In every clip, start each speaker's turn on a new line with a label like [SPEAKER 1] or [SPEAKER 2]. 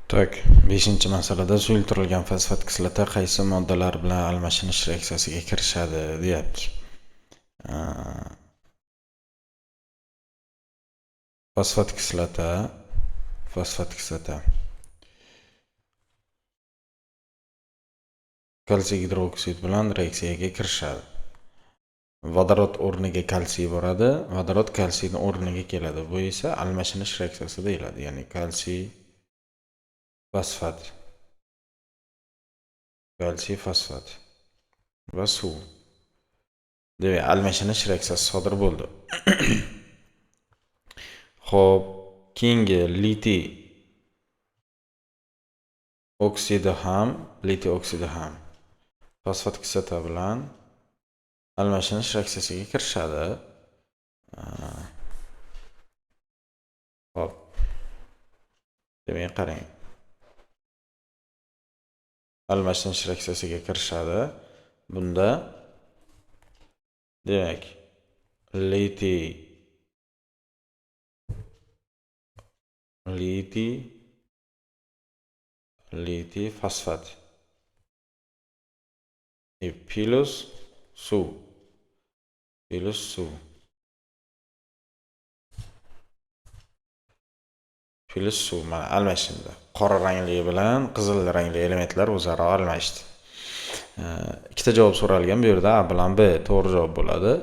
[SPEAKER 1] Так, 5-masalada suyultirilgan fosfat kislota qaysi moddalar bilan almashinish reaksiyasiga kirishadi deyapti. Fosfat kislota, fosfat kislota kalsiy gidroksid bilan reaksiyaga kirishadi. Vodorod o'rniga kalsiy boradi, vodorod kalsiyning o'rniga keladi. Bu esa almashinish reaksiyasi deyiladi, ya'ni kalsiy fosfat, kalsiy fosfat va suv. Demak, almashinish reaksiyasi sodir bo'ldi. Xo'p, keyingi litiy oksidi ham, litiy oksidi ham fosfat kislota bilan almashinish reaksiyasiga kirishadi. Xo'p. Demak, qarang. Almashinish reaksiyasiga kirishadi. Bunda demak, litiy litiy fosfat plus suv, plus suv, plus suv mana almashindi. Qora rangli bilan qizil rangli elementlar o'zaro almashdi. Ikkita javob so'ralgan bu yerda A bilan B to'g'ri javob bo'ladi.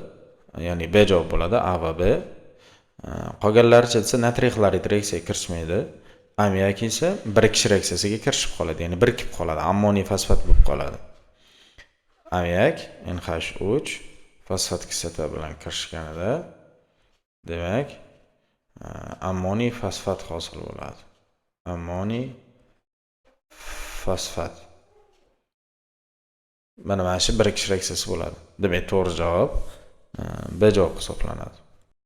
[SPEAKER 1] Ya'ni B javob bo'ladi, A va B. Qolganlaricha desa natriy xlorid reaksiyaga kirishmaydi. Ammiak esa birikish reaksiyasiga kirishib qoladi, ya'ni birikib qoladi, ammoniy fosfat bo'lib qoladi. Ammiak NH3 fosfat kislota bilan kirishganida demak ammoniy fosfat hosil bo'ladi. Ammoniy fosfat. Mana shu birikish reaksiyasi bo'ladi. Demak, to'g'ri javob B javob hisoblanadi.